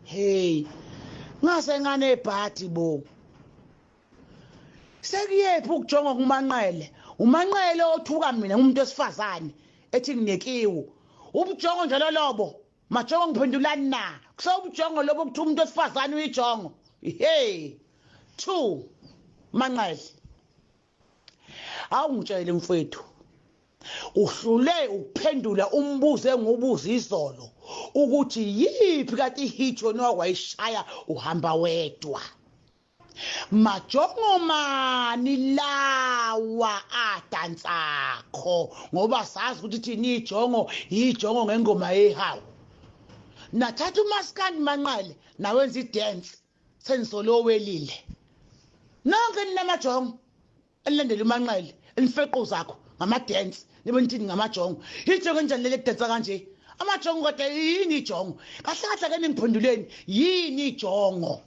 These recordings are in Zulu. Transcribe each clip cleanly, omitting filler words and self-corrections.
Hey, ngase nganebhadi bo. Sekuyephi ukujonga kuManqele? UManqele othuka mina ngumuntu wesifazane ethi nginekiwu. Ubujongo njalo lobo. Majongo ngiphendulani na? Kusewubujongo lobo kuthiwa umuntu wesifazane uyijongo. Hey. 2 Manqele. Awungitshele mfowethu. Uhlule ukuphendula umbuzo engubuza izolo ukuthi yiphi kanti ihit yona wakwayishaya uhamba wedwa. Majongo mani lawa adansakho ngoba sazi ukuthi thina ijongo ijongo ngengoma yehawu. Nathatha umaskandi Manqele nawenza idance senisolowelile. Nonke ninamajongo elilandela uManqele enifeqo zakho ngama-dance nibe nithini ngamajongo. Ijongo enjani leli kudansa kanje? Amajongo kodwa yini ijongo? Kahle kahle ke ningiphenduleni, yini ijongo?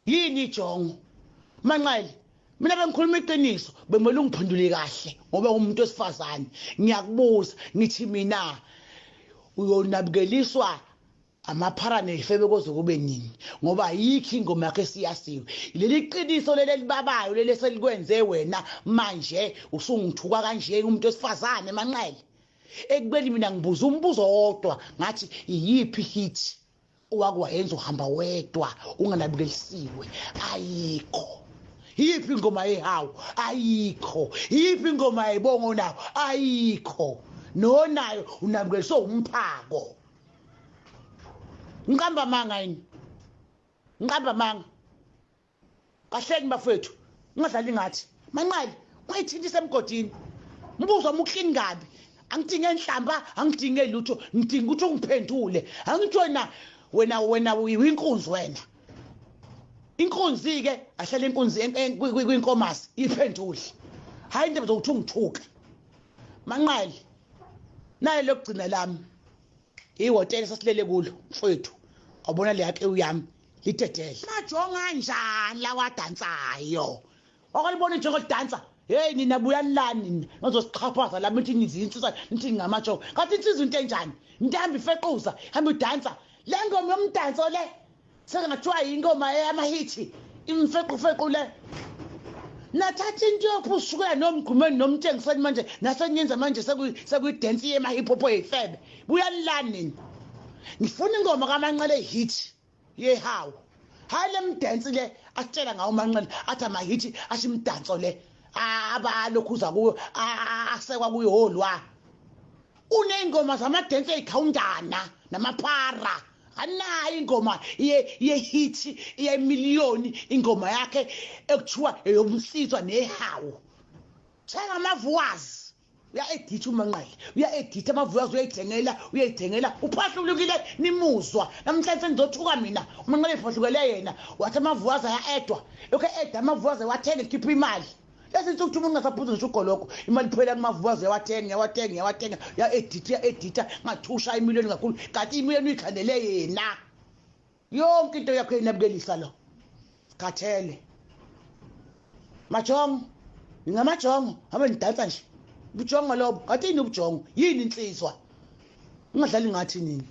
Yini ijongo? Manqele, mina bengikhuluma iqiniso, bemele ungiphendule kahle ngoba umuntu wesifazane. Ngiyakubuza ngithi mina uyonabukeliswa amaphara neyifebe koze kube nini ngoba ayikho ingoma yakho esiyasiwe. Leli qiniso leli elibabayo leli eselikwenze wena manje usungithuka kanje umuntu wesifazane Manqele. Ekubeni mina ngibuza umbuzo wodwa ngathi iyiphi hit owakwayenza uhamba wedwa unganabukelisiwe? Ayikho. Yiphi ingoma yehawu? Ayikho. Yiphi ingoma yebongo nawo? Ayikho. Nonayo unabukeliswe umphako. Ngiqamba amanga yini? Ngiqamba amanga. Kahleni bafethu, ungadlali ngathi. Manqele, ungayithintisa emgodini. Mbuzo wami uclean kabi. Angidinge enhlamba, angidinge lutho, ngidinga ukuthi ungiphendule. Angithi wena wena wena uyinkunzi wena. Inkunzi ke ahlale inkunzi kwinkomasi iphendule. Hayi indaba zokuthi ungithuke. Manqele, naye lokugcina lami. Ihhotela sasilele kulo mfowethu. Wabona le yakewu yami lidedele. Majongo kanjani lawa adansayo? Wakalibona ijongo lidansa. Hey nina buyani lani nina nizosixhaphaza la mithi nizinsizwa nithi ngamajongo. Kanti insizwa into enjani? Into ihamba ifequza, ihamba idansa. Le ngoma yomdanso le sekungathiwa ingoma yamahithi imfequfequ le. Nathatha into yophusukela nomgqumeni nomtshengiseni manje nasenyenza manje sekuyi-dance yema-hip hop yeyifebe. Buyani lani nina. Ngifuna ingoma kaManqele hit yehawu. Hayi le mdansi le asitshela ngawo uManqele athi amahithi asho imdanso le abalokhuza kuyo asekwa kuyo holwa. Uney'ngoma zamadensi ey'khawundana namaphara. Anayo ingoma ye-hit yemiliyoni ingoma yakhe ekuthiwa eyomsizwa nehawu. Thenga amavuwazi. Uya-editha uManqele, uya-editha amavuwazi, uyayithengela, uyayithengela. Uphahlulukile nimuzwa. Namhlanje senizothuka mina. UManqele ephahlukele yena. Wathi amavuwazi aya-edwa. Lokho e-eda amavuwazi ewathenga ekhipha imali. Lezi nsuku uthi umuntu ungasaphuzi ngisho ugoloko. Imali iphela kumavuwazi uyawathenga, uyawathenga, uyawathenga. Uya-editha, uya-editha. Ngathi ushaya imiliyoni kakhulu. Kanti imiliyoni uyikhandele yena. Yonke into yakho inabukelisa lo. Sikhathele. Majongo, ningamajongo, habe nidansa nje. Ubujongo lobo, kanti yini ubujongo? Yini insizwa? Ungadlali ngathi nini?